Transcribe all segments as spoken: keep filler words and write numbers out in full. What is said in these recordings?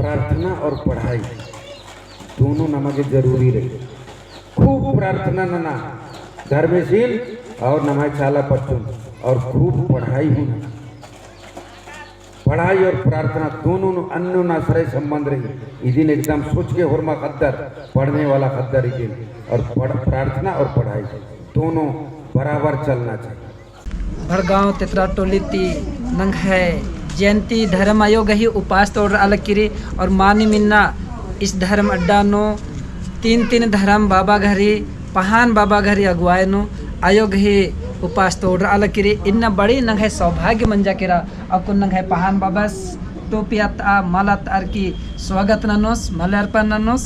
प्रार्थना और पढ़ाई दोनों नमा गे जरूरी रई। खूब प्रार्थना नना धर्मेसिन और नम्है चाला पच्चुन, और खूब पढ़ाई हूँ नना। पढ़ाई और प्रार्थना दोनों नू अन्योनाश्रय संबंध रई। इदिन एकदम सोच के होरमा ख़द्दर, पढ़ने वाला ख़द्दर इदिन, और पढ़-, प्रार्थना और पढ़ाई दोनों बराबर चलना चाहिए। भड़गांव तेतरा टोली ती नंग्है जयंती धर्म आयो गही उपास तोड़रआ लक्किरी और मानिम इन्ना इस धर्म अड्डा नू तीन तीन धर्म बाबा गही, पहान बाबा गही अगुवाई नू आयो गही उपास तोड़रआ लक्किरी। इन्ना बड़ी नंग्है सौभाग्य मंजा केरा। अक्कुन नंग्है पहान बाबस टोपी अत्तआ, माला अत्तअर की स्वागत ननोस, माल्यार्पण ननोस।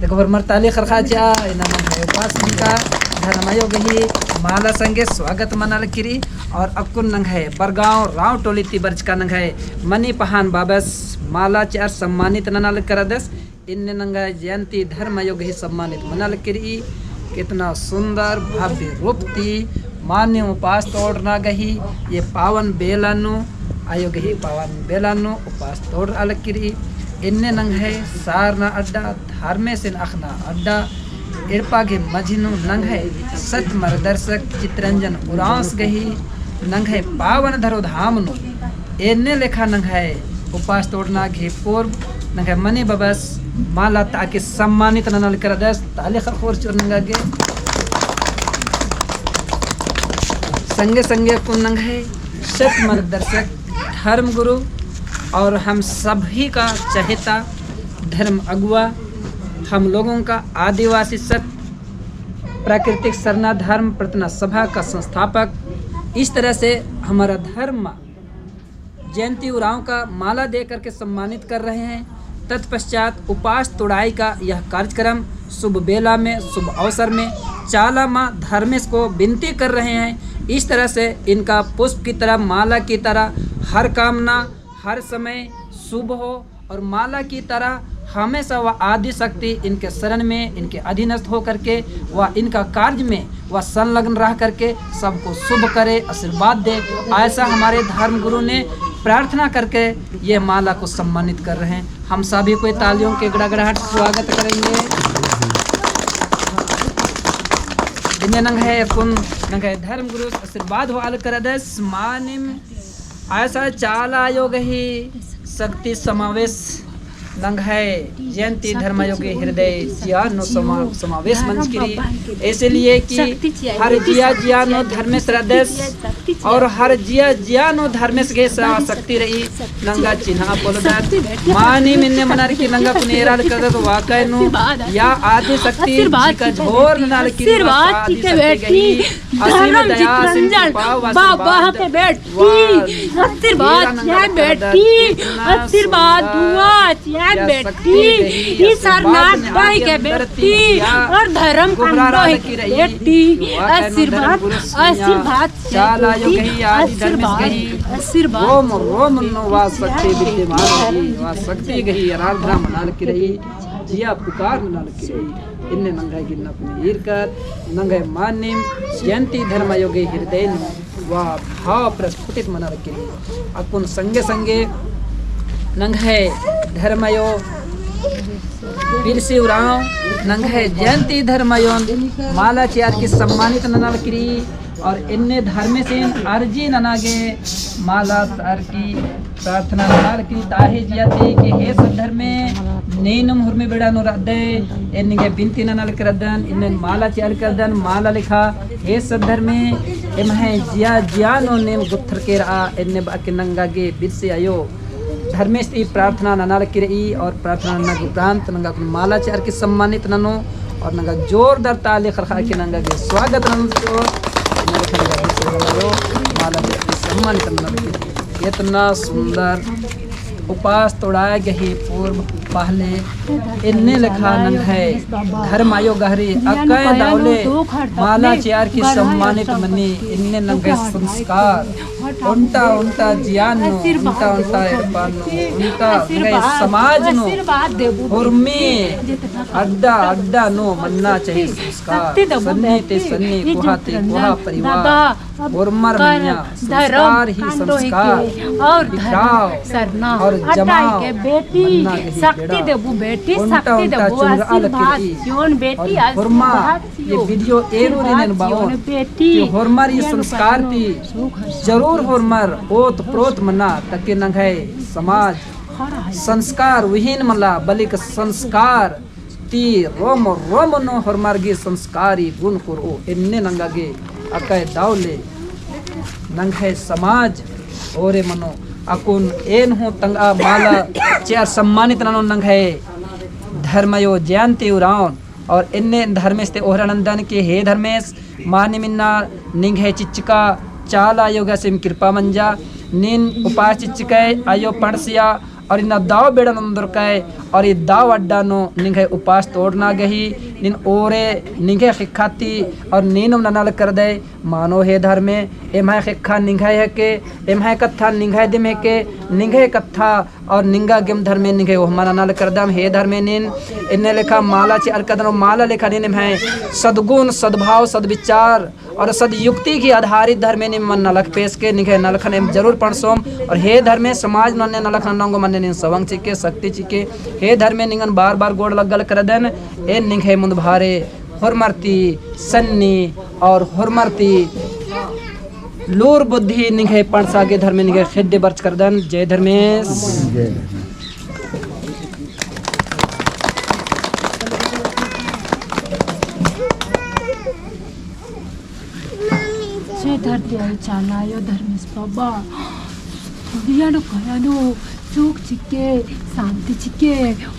देखो, होरमर ताली खरखा चिआ, इन्ना नंग्है उपास नंजका धर्म आयो गही माला संगे स्वागत मना लक्किरी। और अक्कुन नंग्है बरगांव राव टोली ती बरचका नंग्है मनी पहान बाबस माला चिअर सम्मानित नना लक्करदस। इन्ने नंग्है जयंती धर्म आयो गही सम्मानित मना लक्किरी। कितना सुंदर भव्य रूप ती मानिम उपास तोड़ना गही ये पावन बेला नू, आयो गही पावन बेला नू उपास तोड़रआ लक्किरी। इन्ने नंग्है सारना अड्डा, धर्मेसिन अख़ना अड्डा, एड़पा गही मझी नू नंग्है सत मार्गदर्शक चितरंजन उराँवस गही नंग्है पावन धरो धाम नू एन्ने लेखा नंग्है उपास तोड़ना गही पूर्व नंग्है मनी बबस माला अत्तआ की सम्मानित नना लक्करदस। ताली खरखोर चिओर नंगा गे। संगे संगे अक्कुन नंग्है सत मार्गदर्शक धर्म गुरु और हम सभी का चहेता धर्म अगुवा, हम लोगों का आदिवासी सत प्राकृतिक सरना धर्म प्रार्थना सभा का संस्थापक, इस तरह से हमारा धर्म जयंती उराँव का माला दे करके सम्मानित कर रहे हैं। तत्पश्चात उपास तोड़ाई का यह कार्यक्रम शुभ बेला में, शुभ अवसर में चाला माँ धर्मेस को विनती कर रहे हैं। इस तरह से इनका पुष्प की तरह, माला की तरह हर कामना, हर समय शुभ हो और माला की तरह हमेशा वह आदि शक्ति इनके शरण में, इनके अधीनस्थ हो करके वह इनका कार्य में वह संलग्न रह करके सबको शुभ करे, आशीर्वाद दे। ऐसा हमारे धर्म गुरु ने प्रार्थना करके ये माला को सम्मानित कर रहे हैं। हम सभी कोई तालियों के गड़गड़ाहट से स्वागत करेंगे। इन्ने नंग्है अक्कुन नंग्है धर्म गुरु आशीर्वाद होआ लक्करदस। मानिम ऐसा चाला आयो गही शक्ति समावेश नंग्है जयंती धर्म आयो गही हृदय जिया नू समा-, समावेश मंजकी रई। इसलिए कि हर जिया जिया नू धर्मेस रअदस और हर जिया जिया नू धर्मेस गही सा-, शक्ति रई। नंगा चिन्हा पोल्लदत। मानिम इन्ने मनर की नंगा कुनेरा लक्कदत वाकई नू या आदि शक्ति चिका झोर नना लक्की रई। आशीर्वाद चिके बेटी। धर्म चितरंजन बाबा के बेटी, आशीर्वाद चिआ बेटी, आशीर्वाद दुआ चिआ बेटी, ई सरनाथ भाई के बेटी, और धर्म खंडोई के बेटी, आशीर्वाद, आशीर्वाद, आशीर्वाद, आशीर्वाद, रोम रोम नू वा शक्ति विद्यमान रई, वा शक्ति गही आराधना मना लक्की रई। जिया पुकार नना लक्की रई। इन्ने नंग्है गे इन्ना कुन ईरकर नंग्है मानिम जयंती धर्म आयो गही हृदय नू वा भाव प्रस्फुटित मना लक्की रई। अक्कुन संगे संगे नंग्है धर्म आयो बिरसी उराँव नंग्है जयंती धर्म आयोन माला चिअर की सम्मानित नना लक्की रई। और इन्ने धर्मेसिन अर्जी नना गे माला चिअर की प्रार्थना नना लक्की रई ताही जिया ती कि हे सद्धर्मे, नीनुम हुरमी बेड़ा नू रअदय, एन्ने गे बिनती नना लक्की रअदन, इन्ने माला चिअर की रअदन, माला लेखा, हे सद्धर्मे, एम्है जिया जिया नू नीम गुत्थर केरआ, एन्ने बअर की नंगा गे बिरसी आयो धर्मेस ती प्रार्थना नना लक्की रई और प्रार्थना नना गे उपरांत नंगा कुन माला चिअर की सम्मानित ननो और नंगा जोरदार ताली खरखा की नंगा गे स्वागत ननो। माला चिअर की सम्मानित नना लक्की रई। इतना सुंदर उपास तोड़ाय गही पूर्व पहले इन्ने लेखा नंग्है धर्म आयो गही अक्कय दवले माला चिअर की सम्मानित मनी। इन्ने नंग्है संस्कार ओन्टा ओन्टा जिया नू, ओन्टा ओन्टा एड़पा नू, ओन्टा नंग्है समाज नू, होरमी अड्डा अड्डा नू मन्ना चाही संस्कार। सन्नी ते सन्नी, कोहा ते कोहा परिवार, होरमर मइय्याँ संस्कार ही संस्कार, बिखराव और जमाव मन्ना गही बेड़ा। ओन्टा ओन्टा चुंगरआ लगी और होरमा ये video एरू री नन बाओन कि होरमर ई संस्कार ती जरूर होरमर ओत प्रोत मना, ताकि नंग्है समाज संस्कार विहीन मला, बलिक संस्कार ती रोम रोम नू होरमर गही संस्कारी गुण कुरओ। एन्ने नंगा गे अकय दव ले नंग्है समाज ओरे मनो। अक्कुन एन हूँ तंगआ माला चिअर सम्मानित ननोन नंग्है धर्मयो जयंती उराँवन। और एन्ने धर्मेस ते ओहरा नन्दन कि हे धर्मेस, मानिम इन्ना निंग्है चिच्चका चाला आयो गसेम कृपा मंजा। नीन उपास चिच्चकय आयो पंड़सिया और इन्ना दव बेड़ा नन्दरकय और ई दव अड्डा नू निंग्है उपास तोड़ना गही। नीन ओरे निंग्है ख़ेक्खा ती और नीनुम नना लगदय। मानो हे धर्मे, एम्है ख़ेक्खा निंग्है हेके, एम्है कत्था निंग्है दिम हेके, निंग्है कत्था और निंगा गेम धर्मे निंग्है ओहमा नना लगदम। हे धर्मे नीन एन्ने लेखा माला चिअर कदन, माला लेखा नीन एम्है सद्गुण, सद्भाव, सद्विचार और सद्युक्ति की आधारित धर्मे नीन मन्ना लगपेस के निंग्है नलखन एम जरूर पंड़सोम। और हे धर्मे समाज नू अन्ने नलखन नंगो मन्ने नीन सवंग चिके, शक्ति चिके। हे धर्मे निंगन बार बार गोड़ लग्गा लगदन। एन निंग्है मुन्द भारे होरमर ती सन्नी और होरमर ती लूर बुद्धि निंग्है पंड़सा गे धर्मे निंग्है ख़ेड्डे बरचकरदन। जय धर्मेस। जय धरती आयो चाला आयो धर्मेस बाबा। दुनिया नू काया नू सुख चिके, शांति चिके,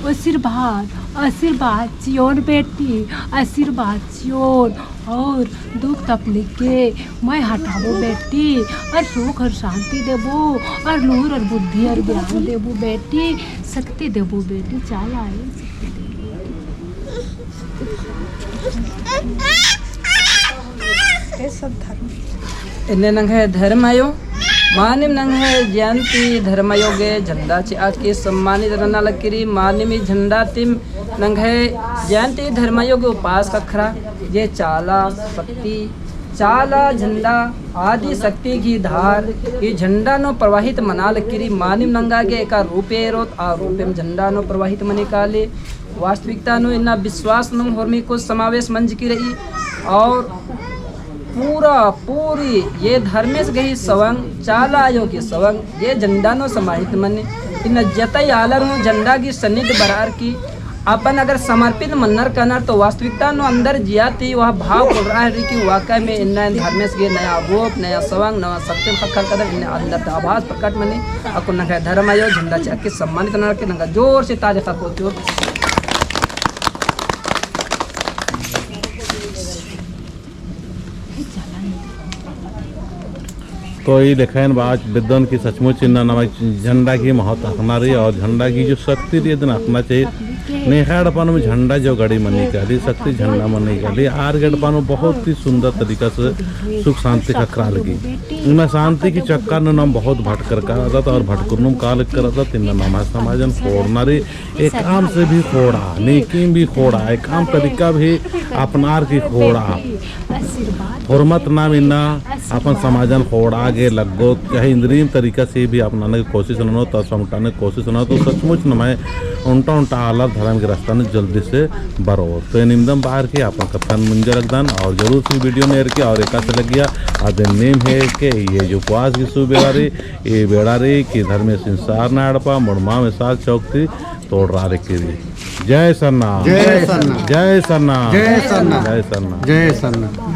आशीर्वाद, आशीर्वाद चिओन बेटी, आशीर्वाद चिओन। और दुख तकलीफ के मय हटाबो बेटी, और सुख और शांति देबो, और लूर और बुद्धि और ज्ञान देबो बेटी, शक्ति देबो बेटी, चाला आयो शक्ति देबो। एन्ने नंग्है धर्म आयो, मानिम नंग्है जयंती धर्म आयो गे झंडा चिआ की सम्मानित नना लगी रई। मानिम ई झंडा तिम नंग्है जयंती धर्म आयो गे उपास ख़क्खरा, जे चाला शक्ति, चाला झंडा आदि शक्ति की धार ई झंडा नू प्रवाहित मना लगी रई। मानिम नंगा गे एका रूपे एरोत, आ रूपेम झंडा नू प्रवाहित मनी काली। वास्तविकता नू इन्ना विश्वास नू होरमी कुछ समावेश मंजकी रई और पूरा पूरी ये धर्मेस गही सवंग, चाला आयो की सवंग, ये झंडा नू समाहित मनी। इन्ना जतई आलर हूँ झंडा की सन्निध बरअर की अपन अगर समर्पित मन्नर कनर तो वास्तविकता नू अंदर जिया ती वह भाव कोड़रआ हेलरी कि वाकई में इन्ना धर्मेस गही नया रूप, नया सवंग, नया शक्ति ख़क्खरकदन, इन्ना अंदर ती आभास प्रकट मनी। अक्कुन नंग्है धर्म आयो झंडा चिआ की सम्मानित ननर की नंगा जोर से ताली ख़क्खरओत। तो ई लेखायन बात बेद्दन की सचमुच इन्ना नमक झंडा की महत्व अख़ना रई और झंडा की जो शक्ति रई इदन अख़ना चाहिए। नेख़ा एड़पा नू झंडा जो गड़ी मनी काली, शक्ति झंडा मनी काली, आर गे एड़पा नू बहुत ही सुंदर तरीका से सुख शांति ख़क्खरआ लगी। इन्ना शांति की चक्कर नू नाम बहुत भटकर करदत और भटकर नू काल करदत, इन्ना नम्है समाजन ख़ोंड़ना रई। एकअम से भी ख़ोंड़आ, नेकीम भी ख़ोंड़आ, एकअम तरीका भी अपनार की ख़ोंड़आ। होरमत नाम इन्ना अपन समाजन ख़ोंड़आ गे लग्गोत, चाहे इन्द्रिम तरीका से भी अपनाने की कोशिश ननोत, तो समटाने की कोशिश ननोत, तो सचमुच नम्है ओन्टा ओन्टा आलर धर्म के रास्ता नू जल्दी से बरओत। तो एन इवंदम बअर की अपन कत्थन मुंजा लगदन और जरूर से video नू एरकी और एकासे लग्गिया, अदिन नीम हेके, ये जो उपवास की सुबेड़ा रई, ये बेड़ा रई कि धर्मेस इन्ना सरना एड़पा मुड़मा मेसाल चौक ती तोड़रआ लगी रई। जय सरना। जय सरना। जय सरना। जय सरना। जय सरना। जय सरना।